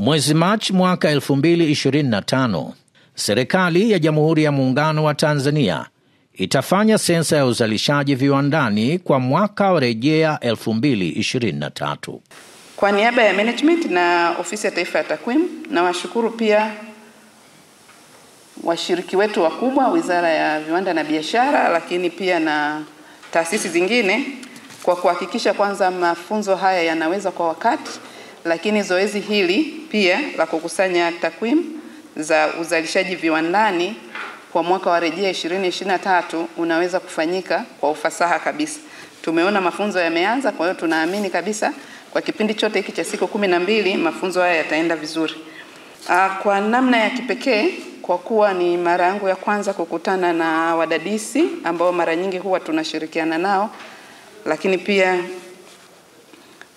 Mwezi Machi mwaka 2025, serikali ya Jamhuri ya Muungano wa Tanzania itafanya sensa ya uzalishaji viwandani kwa mwaka wa rejea 2023. Kwa niaba ya management na Ofisi ya Taifa ya Takwimu, nawashukuru pia washiriki wetu wakubwa, Wizara ya Viwanda na Biashara, lakini pia na taasisi zingine kwa kuhakikisha kwanza mafunzo haya yanaweza kwa wakati, lakini zoezi hili pia la kukusanya takwimu za uzalishaji viwandani kwa mwaka wa rejea 2023 unaweza kufanyika kwa ufasaha kabisa. Tumeona mafunzo yameanza, kwa hiyo tunaamini kabisa kwa kipindi chote hiki cha siku 12 mafunzo haya yataenda vizuri. Kwa namna ya kipekee, kwa kuwa ni mara yangu ya kwanza kukutana na wadadisi ambao mara nyingi huwa tunashirikiana nao, lakini pia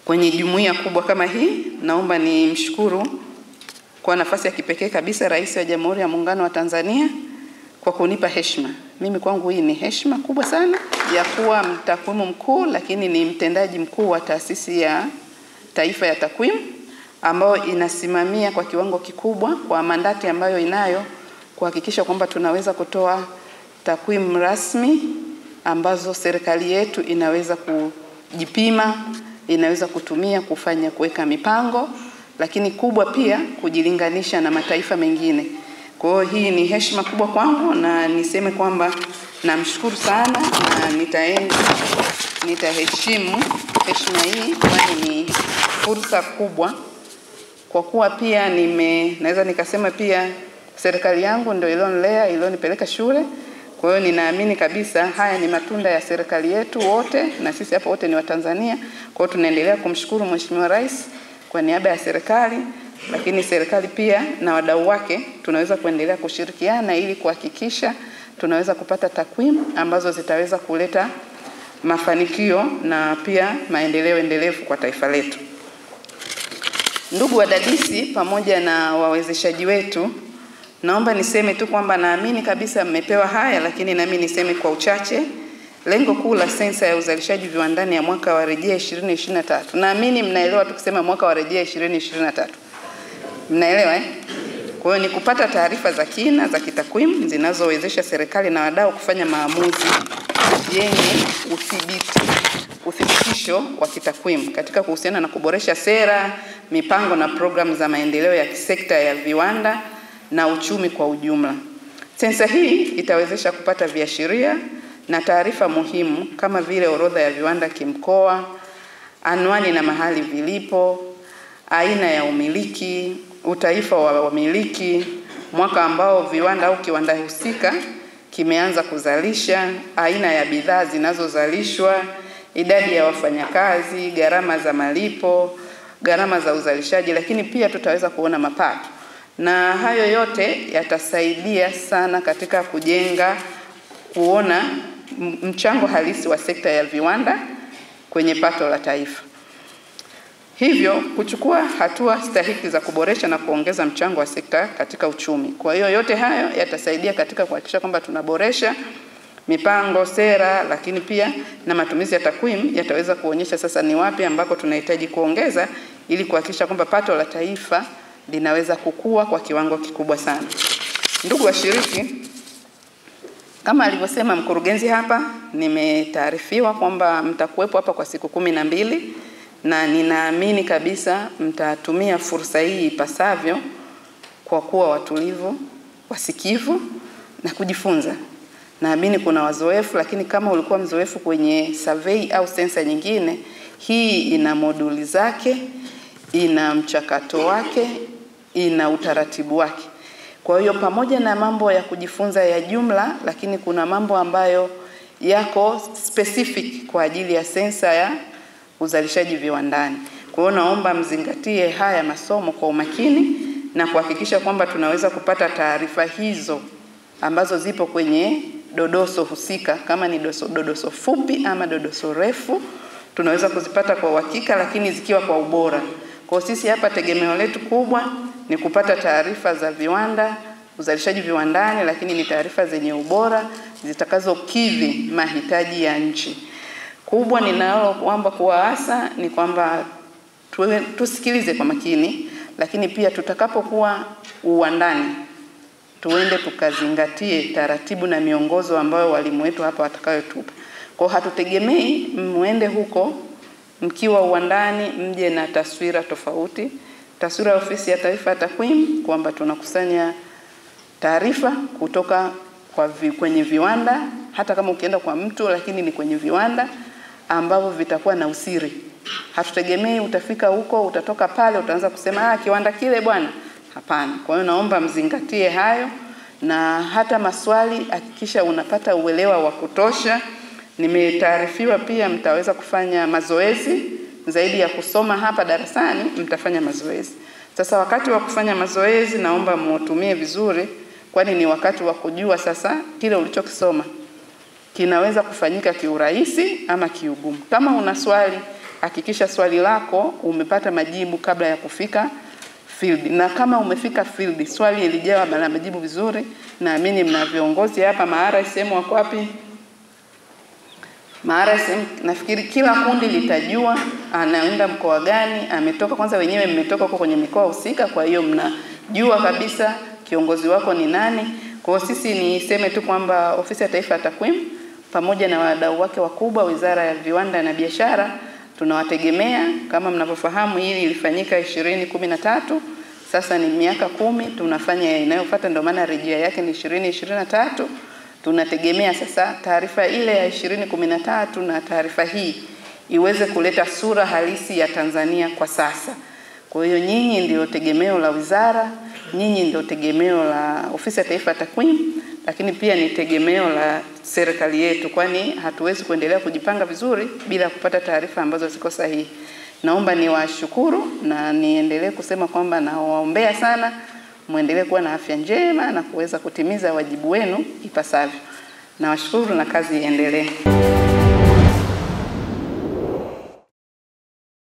kwenye jumuiya kubwa kama hii, naomba nimshukuru kwa nafasi ya kipekee kabisa Rais wa Jamhuri ya Muungano wa Tanzania kwa kunipa heshima. Mimi kwangu hii ni heshima kubwa sana ya kuwa mtakwimu mkuu, lakini ni mtendaji mkuu wa Taasisi ya Taifa ya Takwimu ambayo inasimamia kwa kiwango kikubwa kwa mandati ambayo inayo kuhakikisha kwamba tunaweza kutoa takwimu rasmi ambazo serikali yetu inaweza kujipima, inaweza kutumia kufanya kuweka mipango, lakini kubwa pia kujilinganisha na mataifa mengine. Kwa hiyo hii ni heshima kubwa kwangu, na niseme kwamba namshukuru sana na nitaheshimu heshima hii, kwani ni fursa kubwa, kwa kuwa pia naweza nikasema pia serikali yangu ndio ilionilea, ilionipeleka shule. Kwa hiyo ninaamini kabisa haya ni matunda ya serikali yetu wote, na sisi hapa wote ni Watanzania. Kwa hiyo tunaendelea kumshukuru Mheshimiwa Rais kwa niaba ya serikali, lakini serikali pia na wadau wake tunaweza kuendelea kushirikiana ili kuhakikisha tunaweza kupata takwimu ambazo zitaweza kuleta mafanikio na pia maendeleo endelevu kwa taifa letu. Ndugu wadadisi pamoja na wawezeshaji wetu, naomba niseme tu kwamba naamini kabisa mmepewa haya, lakini nami niseme kwa uchache. Lengo kuu la sensa ya uzalishaji viwandani ya mwaka wa rejea 2023. Naamini mnaelewa tukisema mwaka wa rejea 2023. Mnaelewa eh? Kwa hiyo ni kupata taarifa za kina za kitakwimu zinazowezesha serikali na wadau kufanya maamuzi yenye uthibitisho wa kitakwimu katika kuhusiana na kuboresha sera, mipango na programu za maendeleo ya sekta ya viwanda na uchumi kwa ujumla. Sensa hii itawezesha kupata viashiria na taarifa muhimu kama vile orodha ya viwanda kimkoa, anwani na mahali vilipo, aina ya umiliki, utaifa wa wamiliki, mwaka ambao viwanda au kiwanda husika kimeanza kuzalisha, aina ya bidhaa zinazozalishwa, idadi ya wafanyakazi, gharama za malipo, gharama za uzalishaji, lakini pia tutaweza kuona mapato. Na hayo yote yatasaidia sana katika kujenga, kuona mchango halisi wa sekta ya viwanda kwenye pato la taifa. Hivyo kuchukua hatua stahiki za kuboresha na kuongeza mchango wa sekta katika uchumi. Kwa hiyo yote hayo yatasaidia katika kuhakikisha kwamba tunaboresha mipango, sera, lakini pia na matumizi ya takwimu yataweza kuonyesha sasa ni wapi ambako tunahitaji kuongeza ili kuhakikisha kwamba pato la taifa linaweza kukua kwa kiwango kikubwa sana. Ndugu washiriki, kama alivyosema mkurugenzi hapa, nimetaarifiwa kwamba mtakuwepo hapa kwa siku 12, na ninaamini kabisa mtatumia fursa hii ipasavyo kwa kuwa watulivu, wasikivu na kujifunza. Naamini kuna wazoefu, lakini kama ulikuwa mzoefu kwenye survey au sensa nyingine, hii ina moduli zake, ina mchakato wake, ina utaratibu wake. Kwa hiyo pamoja na mambo ya kujifunza ya jumla, lakini kuna mambo ambayo yako specific kwa ajili ya sensa ya uzalishaji viwandani. Kwa hiyo naomba mzingatie haya masomo kwa umakini na kuhakikisha kwamba tunaweza kupata taarifa hizo ambazo zipo kwenye dodoso husika, kama ni dodoso fupi ama dodoso refu, tunaweza kuzipata kwa uhakika, lakini zikiwa kwa ubora. Kwa sisi hapa tegemeo letu kubwa ni kupata taarifa za viwanda, uzalishaji viwandani, lakini ni taarifa zenye ubora zitakazokidhi mahitaji ya nchi. Kubwa ninalo kwamba kuwaasa ni kwamba tusikilize kwa makini, Lakini pia tutakapokuwa uwandani, tuende tukazingatie taratibu na miongozo ambayo walimu wetu hapa watakayotupa. Kwa hatutegemei muende huko mkiwa uwandani mje na taswira tofauti. Taswira ya Ofisi ya Taifa ya Takwimu kwamba tunakusanya taarifa kutoka kwenye viwanda, hata kama ukienda kwa mtu lakini ni kwenye viwanda ambavyo vitakuwa na usiri. Hatutegemei utafika huko, utatoka pale utaanza kusema kiwanda kile bwana. Hapana. Kwa hiyo naomba mzingatie hayo, na hata maswali hakikisha unapata uelewa wa kutosha. Nimetaarifiwa pia mtaweza kufanya mazoezi zaidi ya kusoma hapa darasani, mtafanya mazoezi. Sasa wakati wa kufanya mazoezi naomba mutumie vizuri, kwani ni wakati wa kujua sasa kile ulichokisoma kinaweza kufanyika kiurahisi ama kiugumu. Kama una swali, hakikisha swali lako umepata majibu kabla ya kufika field. Na kama umefika field, swali ilijawa na majibu vizuri. Naamini mna viongozi hapa, ma RSM wako wapi? Ma RSM, nafikiri kila kundi litajua anaenda mkoa gani, ametoka. Kwanza wenyewe mmetoka huko kwenye mikoa husika, kwa hiyo mnajua kabisa kiongozi wako ni nani. Kwa hiyo sisi niseme tu kwamba Ofisi ya Taifa ya Takwimu pamoja na wadau wake wakubwa, Wizara ya Viwanda na Biashara, tunawategemea. Kama mnavyofahamu hili ilifanyika 2013, sasa ni miaka 10 tunafanya inayofuata, ndio maana rejea yake ni 2023. Tunategemea sasa taarifa ile ya 2013 na taarifa hii iweze kuleta sura halisi ya Tanzania kwa sasa. Kwa hiyo nyinyi ndio tegemeo la wizara, nyinyi ndio tegemeo la Ofisi ya Taifa ya Takwimu, lakini pia ni tegemeo la serikali yetu, kwani hatuwezi kuendelea kujipanga vizuri bila kupata taarifa ambazo ziko sahihi. Naomba niwashukuru na niendelee kusema kwamba nawaombea sana muendelee kuwa na afya njema na kuweza kutimiza wajibu wenu ipasavyo. Nawashukuru na kazi iendelee.